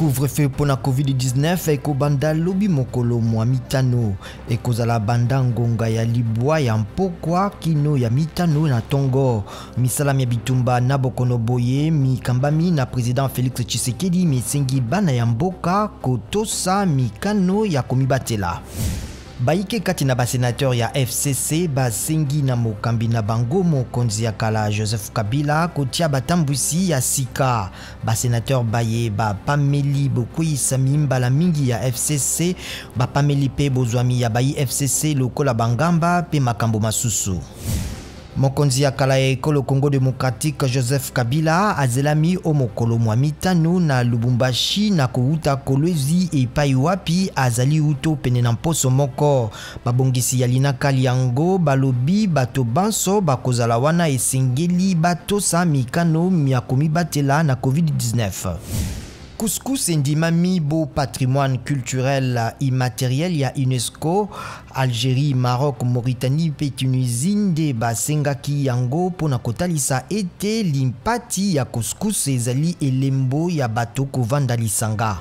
Couvre-feu mpo na COVID-19 ekobanda lobi mokolo mwa mitano. Ekozala banda ngonga ya libwa ya mpokwa kino ya mitano na tongo. Misala mya bitumba na bokono boye mikambami na president Felix Tshisekedi misengi bana ya mboka kotosa mikano ya komibatela. Bayike kati na basenateur ya FCC basengi na mokambi na bango mokonzi ya kala Joseph Kabila kotia batambwisi ya sika. Basenateur baye bapameli bokweyisami mbala mingi ya FCC, bapameli mpe bozwami ya bayi FCC lokola bangamba mpe makambo masusu. Mokonzi ya kala ya ekolo Congo democratique Joseph Kabila azelami o mokolo mwa mitano na Lubumbashi na kowuta Kolwezi epai wapi azali uto pene na mposo moko. Babongisi ya linaka lyango balobi bato banso bakozala wana esengeli batosa mikano mya komibatela na COVID-19. Couscous endimami bo patrimoine culturel immatériel ya UNESCO. Algérie, Maroc, Mauritanie mpe Tunisie nde basengaki yango mpo na kotalisa ete limpati ya couscous ezali elembo ya bato kovanda lisanga.